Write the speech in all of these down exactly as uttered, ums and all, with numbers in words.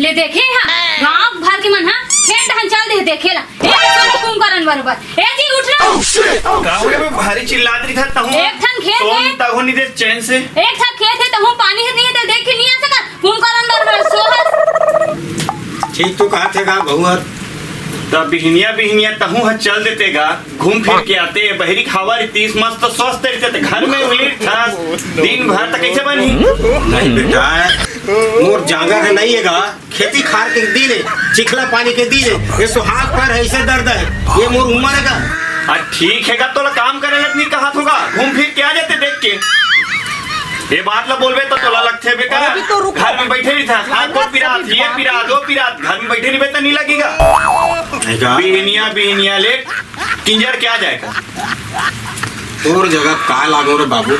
ले देखे हा, गांव भर के मन हा खेत डहन चल दे देखे ला। ए, सोनी कुंभकरन बरोबर। ए जी, उठ ना। का हो गे बे, भारी चिल्लात रहिथस तहूं? एक ठन खेत सोन हे। तहूं नहीं दे चैन से। एक ठन खेत हे, तहूं पानी हे नहीं हे, त देख के नहीं आ सकत। कुंभकरन बरोबर सोहस। ठीक तो कहत हे गा, बहुअर। त बिहनिया, बिहनिया तहूं ह चल देते गा, घूम फिर के आते, बहरी खावा रहितिस, मस्त स्वस्थ रहिते, त घर में उलीर थास, दिन भर त कैसे बनही? नहीं बेटा, मोर जांगर ह नहीं हे गा, खेती खार के दिन हे, चिखला पानी के दिन हे, ये सुहाग पर ऐसे दर्द हे, ये मोर उम्र हे गा। आ, ठीक हे गा, तोला काम करे लग नहीं कहत होगा, घूम फिर के आ जाते देख के। ये बात ला बोलबे त तोला लगथे बेटा, अरे, अभी तो रुक। घर में बैठे रहिथस, हाथ गोड़ पिरात, ये पिरात, वो पिरात, घर में बैठे रहिबे त नहीं लगेगा। नहीं गा। बिहनिया, बिहनिया ले किंजर के आ जाएगा। तोर जगह का लागो रे बाबू।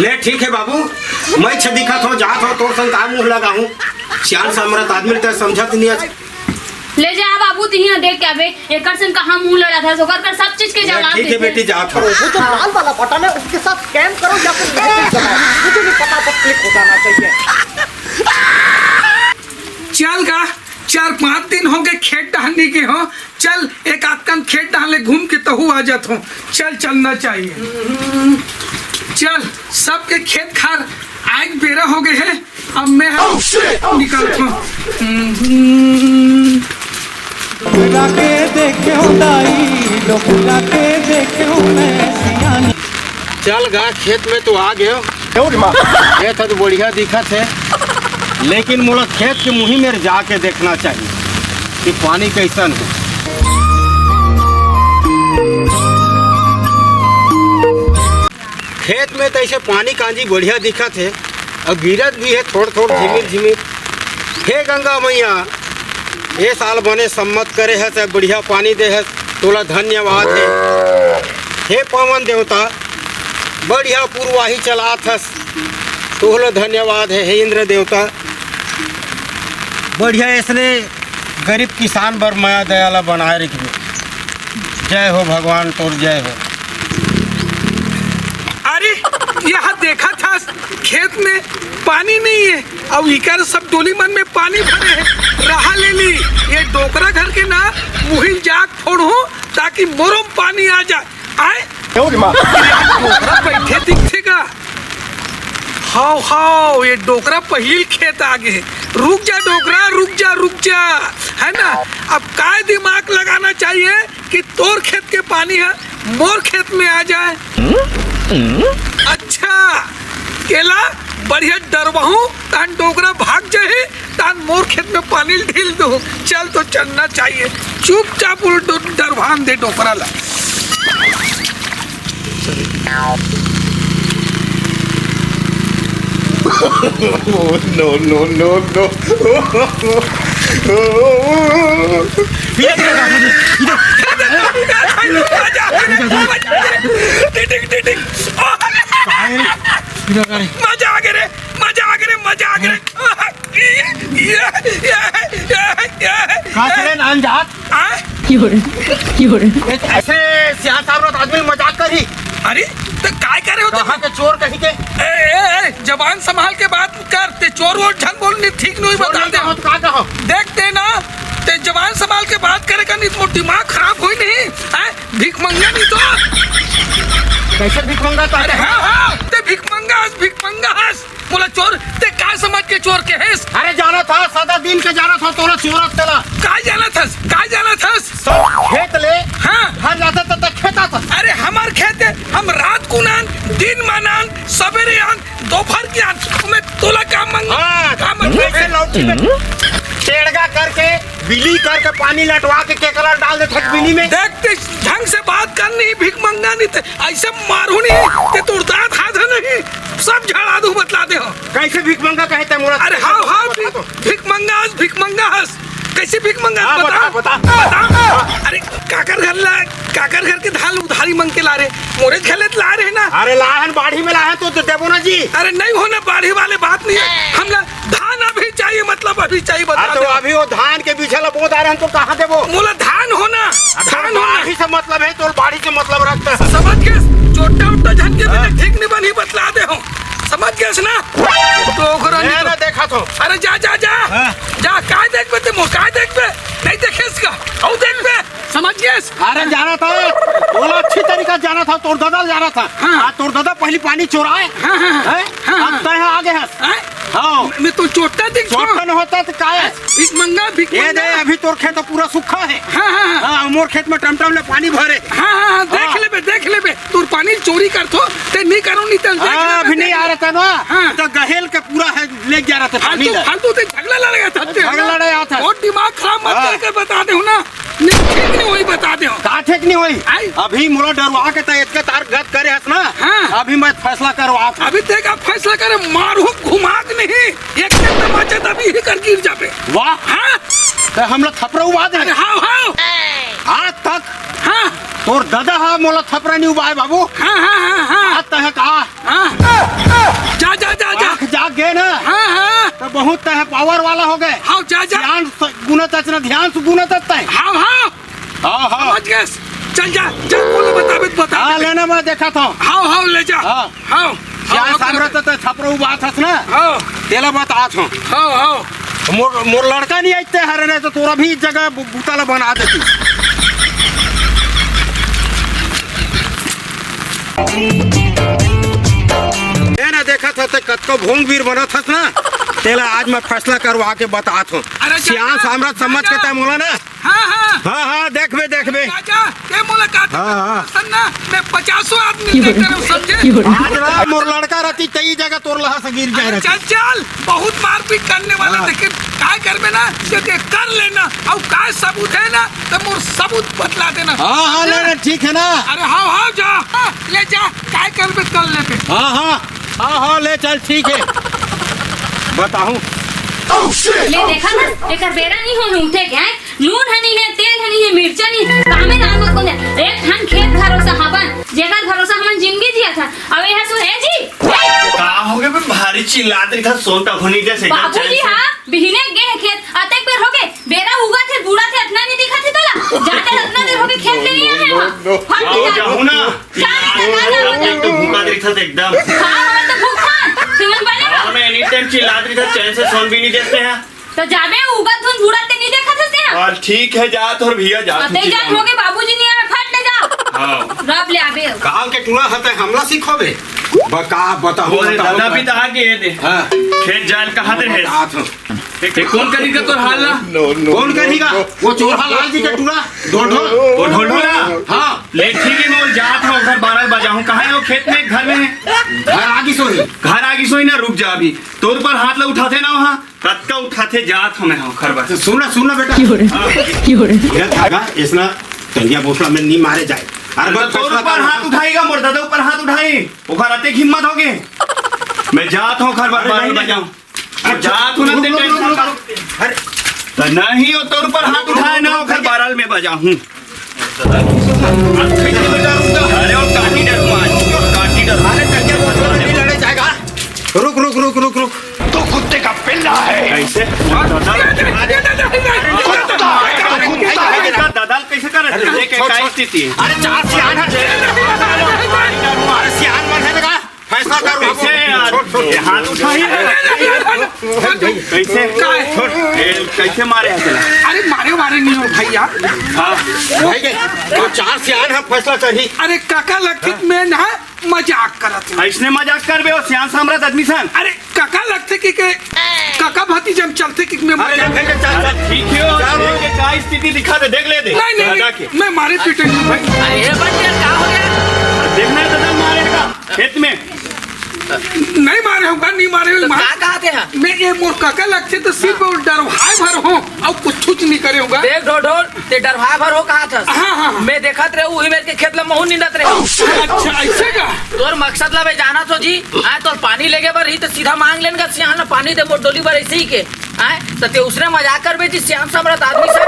ले ठीक हे बाबू, मैं छ दिखत हो, जात हो, तोर संग का मुंह लगाहूं? सियान सामरत आदमी ते समझत नहीं हे। ले जा बाबू, तिही देख के आबे, एकर संग कहां मुंह लड़ाथस, ओकर कर सब चीज के ले जवाब ठीक हे देथे। बेटी, जात हो। वो जो लाल वाला बटन है, उसके साथ स्कैम करो या फिर नहीं दबाओ, मुझे नहीं पता, बस क्लिक हो जाना चाहिए। चल गा, चार पांच दिन हो गे खेत डहन नहीं गे हो, चल एक आध कन खेत डहन ले घूम के तहूं आ जात हो। चल, चलना चाहिए। चल, सबके खेत खार आए के बेरा हो गे हे, अब मैं निकलत हो। डोकरा के देखे हो दाई, डोकरा के देखे हो मैं सियानी। चल गा, खेत में तो आ गयो। खेत ह तो बढ़िया दिखत हे, लेकिन मोला खेत के मुही मेर जाके देखना चाहिए कि पानी कैसन हे। खेत में तो ऐसे पानी कांजी बढ़िया दिखत हे, अउ गिरत भी हे थोड़ थोड़ झिमिर झिमिर। हे गंगा मैया, ए साल बने सम्मत करे हस, बढ़िया पानी दे हस, तोला धन्यवाद हे। हे पवन देवता, बढ़िया पुरवाही चलात हस, तोहला धन्यवाद हे, हे इंद्र देवता। बढ़िया ऐसने गरीब किसान बर मया दया ला बनाए रखबे। जय हो भगवान, तोर जय हो। अरे, यहाँ देखत हस, खेत में पानी नहीं हे, अउ इकर सब डोली मन में पानी भरे हे। रहा ले ली, ये डोकरा घर के ना मुहिल जाग फोड़हूं, ताकि मोरो म पानी आ जाए। आए? क्यों रे माँ? डोकरा बैठे दिखथे का? हाव, हाव, ये डोकरा पहिली खेत आ गे। रुक जा डोकरा, रुक जा, रुक जा, है ना? अब काय दिमाग लगाना चाहिए कि तोर खेत के पानी ह मोर खेत में आ जाए। अच्छा, केला बढ़िया डरवाहूं, तहन डोकरा भाग जाही, तहन मोर खेत में पानी ढील दूं। चल तो चलना चाहिए, चुपचाप उल्टो डरवान दे डोकरा ला। No, no, no, no। मजा आ गे रे, मजा आ गे रे, मजा आ गे रे। ये, ये, ये, ये, ये। का करे नान जात? आ? ऐसे सियान साहब आदमी मजाक करही। अरे, त काय करे हो तुम? कहाँ के चोर कहीं के? ए, ए, ए, जबान संभाल के बात कर, ते चोर वोर झन बोल, नहीं ठीक नहीं चोर बता नहीं दे। कहो तो का कहो? देख ते ना, ते जबान संभाल के बात करे का, नहीं तो दिमाग खराब होई नहीं, हैं? भीख मंगा नहीं तो। कैसे भीख मंगा तो? अरे हाँ, हाँ, ते भीख मंगा हस, भीख मंगा हस। मोला चोर, ते का समझ के चोर कहेस? अरे जानत हस, सदा दिन के जानत हस, तोला चोरत तेला। का जानत हस? का जानत हस? सब खेत ले, हाँ। घर जाते तो, तो खेता था। अरे हमर खेत हे, हम रात कुन आन, दिन मान आन, सबेरे आन, दोपहर के आन, मैं तोला का मंग, हाँ, का मंग? ऐसे लौठी में टेड़गा करके, बिली करके पानी लटवा के केकरा डाल देथे बिली में। देख ते ढंग से बात कर नहीं, भीख मंगा नहीं ते ऐसे मारू नहीं, ते तोर दांत हाथ हे नहीं, सब झड़ा दूं बतला दे हो। कैसे भीख मंगा कहे ते मोला? अरे हाँ, हाँ, बता तो। भीख मंगा हस, भीक मंगा हस। कैसे भीख मंगा हस? हाँ, बता, बता, बता। बता। अरे, काकर घर ला, काकर घर के धान उधारी मंग के ला रे। मोरे घर ले ला रे ना। अरे, ला हन, बाढ़ी में ला हन, तो, तो देबो ना जी। अरे, नहीं हो ना, बाढ़ी वाले बात नहीं है। हमला धान अभी चाहिए, मतलब अभी चाहिए, बता हाँ, तो दे। अभी वो धान के बीछा ला बो डारे हन, तो कहाँ देबो? मोला धान हो ना, अब धान हो ना। बाढ़ी से मतलब है, तो बाढ़ी से मतलब रखता है। समझ के, चोट्टा उट्टा झन के बिना हाँ। ठीक नहीं बनी, बतला दे हो। समझ गेस ना? तो ओकरा नहीं तो। देखा तो। अरे जा, जा, जा। हाँ। जा, काय देखबे ते मोर, काय देखबे? नहीं देखेस का? अउ देखबे। समझ गेस? अरे जाना था, बोला अच्छी तरीका जाना था, तोर दादा जाना था। हाँ। आ, तोर दादा पहली पानी चोराए। हाँ, हाँ, हाँ। हैं? हाँ, अब हाँ। तय आगे हस। हैं? हाँ। मैं तो चोटा देख चोट न होता तो काय? भीख मंगा, भीख ये दे, मंगा। अभी तोर खेत पूरा सूखा है। हाँ, हाँ, हाँ। हाँ, मोर खेत में टमटम ले पानी भरे। हाँ, हाँ, हाँ, देख हाँ। लेबे, देख लेबे। तोर पानी चोरी करथो, ते नहीं करो, नहीं ते देख हाँ, लेबे, अभी नहीं देख आ रहा था ना। हाँ। तो गहेल के पूरा है, ले जा रहा था पानी फालतू, ले। फालतू ते झगड़ा लड़ गया था ते। झगड़ा लड़ गया था। और दिमाग खराब मत हाँ। करके बता दे हूँ ना। नहीं, ठीक नहीं होई, बता दे हूँ। का ठीक नहीं होई? आई। अभी मोला डरवा के तय इतके तार गत करे हस ना। हाँ। अभी मैं फैसला करवा था। अभी ते का फैसला करे, मारू घुमा के नहीं। एक के तमाचा तभी ही कर गिर जाबे। वाह। हाँ। तो हमला थपरा उबा दे। अरे हाँ, हाँ। आज तक हाँ। तोर दादा हा मोला थपरा नहीं उबाए बाबू। हाँ, हाँ, हाँ, हाँ। आज तक का हाँ। जा, जा, जा, जा। आँख जाग गए ना। हाँ, हाँ। तो बहुत तय पावर वाला हो गए। हाँ, जा, जा। ध्यान से गुनत अच ना, ध्यान से गुनत अच तय। हाँ, हाँ। हाँ, हाँ। समझ गए। चल जा, जा, बोले बताबे तो बता हाँ, दे। लेना मैं देखा था। हाँ, हाँ, ले जा। हाँ। हाँ। क्या हाँ, सामने तो तय थपरा उबा था ना। हाँ। तेला बता था। हाँ, हाँ। मोर, मोर लड़का नहीं आते हरे, नहीं तो तोरा भी इस जगह बु-, बुता ला बना देती। ए ना, देखा था ते कतको भोंग वीर बना था ना, तेला आज मैं फैसला करवा के बता था। अरे जा, सियान जा, सामराज जा, समझ के जा। तय मोला ना। हाँ, हाँ। हाँ, हाँ, देखबे, देखबे। जा, जा, ते मुलाकात हाँ, हाँ। पसंद ना, मैं पचासों आदमी देख रहा हूँ, समझे? आज ना मोर लड़का रहती, तई जगह तोर लहा से गिर जाए अरे रहती। चल, चल, बहुत मारपीट करने वाला, हाँ। लेकिन काय करबे ना, ये देख कर लेना, अउ काय सबूत है ना, तो मोर सबूत बतला देना। हाँ, हाँ, ले, ले, ठीक है ना। अरे हाँ, हाँ, जा, हाँ, ले जा, काय करबे कर लेबे। हाँ, हाँ, हाँ, हाँ, ले चल, ठीक है। बताहूँ। ले देखा ना, एकर बेरा नहीं होने उठे के, हैं? नून ह नहीं है, तेल ह नहीं है, मिर्चा नहीं है, कामे लान मत कोने। एक ठन खेत भरोसा हवन, जेकर भरोसा हमन जिंदगी जिया था। अब यह सो है जी। का हो गए बे? भारी चिल्लात रही था, सोन तक होनी जैसे क्या बाबूजी चैन से? हाँ, बिहने गे है खेत, अतेक बेर हो गए, बेरा उगा थे, बूढ़ा थे, अतना नहीं दिखा थे तला। जाते अतना देर हो गए खेत ले नहीं आए वहाँ। फट आओ, जा। जाहू ना। जा, जा, जा, जा, जा। एक तो भूखा रही था एकदम। हाँ, हमें तो भूख था। तुमन बने हाँ, मैं एनी टाइम चिल्लात रही था, चैन से सोन भी नहीं देते हैं। तो जाबे उगत धुन बूढ़ा ते नहीं देखत हस तेहा? हाँ, ठीक है, जा तोर भैया, जा हाँ, तू ते जा, चिल्ला। होगे बाबूजी नहीं आवे, फट ले जा। हाँ। रब ले आबे। गाँव के टूरा हते हमला सिखोबे। बका, बताहूँ, अरे बताहूँ, दादा बता। भी तो आ गए दे। हाँ। खेत जाल कहाँ दे है? बता तो। ते कौन करी का तोर हाल ला? कौन करी का? वो चोरहा लाल जी के टूरा, ढोल ढोल। वो ढोल ढोल ना? हाँ। ले ठीक है, मैं जात हूँ, घर बारह बजाहूँ। कहाँ है वो, खेत में, घर में है? घर आगी सोही। घर आगी सोही ना, रुक जा अभी। तोर पर हाथ ला उठाते ना वहाँ। कतका उठाथे जात हमें हम खरबस। तो सुन ना, सुन ना बेटा। क्यों रे? हाँ। क्यों रे? ये धागा इसना तंगिया बोसड़ा में नहीं मारे जाए। अरे अरे बस तो तोर फैसला ऊपर कर। हाथ उठाएगा, मोर दादा ऊपर हाथ उठाई। ओकर अतेक हिम्मत होगे। मैं जात हूँ घर बार अरे बार नहीं, बजाऊँ। नहीं। अरे जात हूँ ना रुक, ते रुक, टेंशन रुक, रुक। करो। अरे तो नहीं हो तोर ऊपर हाथ उठाए ना, ओकर बारल में बजाहूँ। अरे और काटी डर मार, काटी डर। अरे तंगिया बोसड़ा में नहीं लड़े जाएगा। रुक, रुक, रुक, रुक, रुक। तू कुत्ते का पिल्ला है। कैसे? कुत्ता है। अरे, दादा, कैसे कर रहे थे? अरे, ये क्या स्थिति है? अरे, चार सियान है। अरे, सियान मन है लगा। फैसला करो। कैसे यार? ये हाथ उठाई। कैसे? ए, कैसे मारे हैं तेला? अरे, मारे, मारे नहीं हो भैया। हाँ। भाई के, तो चार सियान है, फैसला करी। अरे, काका लगती मैं ना मजाक करत हूँ। ऐसने मजाक करबे, वो सियान सामरत आदमी सन। अरे, काका लगथे कि के, काका भतीजा में चलथे कि मैं अरे, मजाक ले, ले, चल, चल। ठीक है, चल, ये का स्थिति दिखा दे, देख ले दे। नहीं, नहीं, दादा नहीं, के। मैं मारे पीटे नहीं भाई। अरे, ये बंदे का हो गया? देखना है दादा मारेगा, खेत में। नहीं मारे होगा, नहीं मारे होगा, तो मार- का कहते हैं? मैं ये मोर काका लगथे तो सिर्फ वो डरवाए भर हो, और कुछ, कुछ नहीं करे होगा। देख ढोल ढोल, ते डरवाए भर हो कहा था। हाँ, हाँ, हाँ। मैं देखत रहे, उही मेर के खेत ला महू निंदत रहे। अच्छा, ऐसे का? तोर मकसद ला मैं जानत हो जी। आए तोर पानी लेगे बर ही तो सीधा मांग लेन का सियान ला पानी दे मोर डोली बर ऐसे ही के। आए तो ते उसने मजाक करबे जी, सियान समरत आदमी से।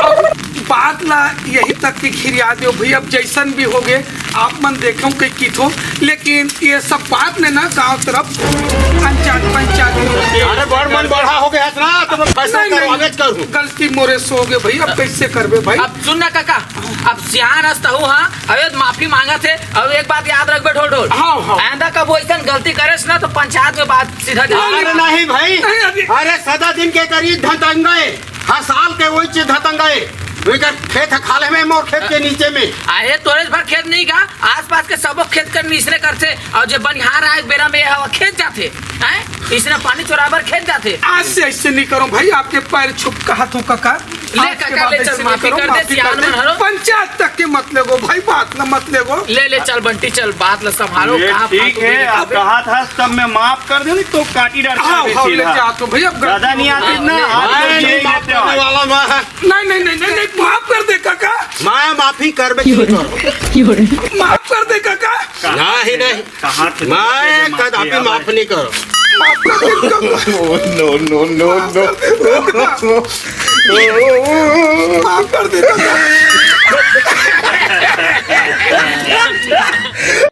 अब बात ला यही तक के खिरिया दो भैया, अब जैसन भी होगे आप मन देखो के किथो, लेकिन ये सब बात में ना गांव तरफ पंचायत, पंचायत में अरे बड़ मन बढ़ा हो गया ना। फैसला नहीं, नहीं, करवाबेच करहूँ। गलती मोरे से होगे भाई, अब कइसे करबे भाई? अब सुन ना काका, अब सियान अस तहूँ, हाँ, अब ये माफी मांगत हे। अब एक बात याद रखबे, ढोल ढोल। हाँ, हाँ। आइंदा कभू अइसन गलती करेस ना, तो पंचायत में बात सीधा जा। अरे नहीं भाई, नहीं, अभी अरे सदा दिन के करी धतंगा हे, हर साल के वही चीज धतंगा हे। उनकर खेत ह खाल्हे में, मोर खेत के नीचे में। अरे तोरे भर खेत नहीं का, आसपास के सबो खेत कर में इसने करथे। अउ जे बनिहार आए बेरा में ह खेत जाथे, हैं? इसने पानी चोराए बर खेत जाथे। आज से ऐसे नहीं करो भाई, आपके पैर छुप कहत हूँ काका। ले आज के काका, बाद ले ऐसे चल, नहीं माफी करो, कर दे, माफी सियान कर दे। मन हरो। पंचायत तक के मत लेगो भाई, बात न मत लेगो। ले, ले चल बंटी, चल, बात ल संभालो, ये कहाँ ठीक फालतू है, के आप करबे? कहा था तब मैं माफ कर दे, तो काटी डाल हाँ, हाँ, ले जाओ तो भैया, अब ज्यादा नहीं आती ना, हाँ, हाथ ले, ले, ले, ले, ले, ले, ले। वाला मैं। नहीं, नहीं, नहीं, नहीं, नहीं, माफ कर दे काका। मैं माफी करबे नहीं करो। माफ कर दे काका। नहीं, नहीं। कहाँ थे? मैं कदापि माफ नहीं करो। माफ कर दे काका। Oh, no, no, no, no। माफ कर दे काका।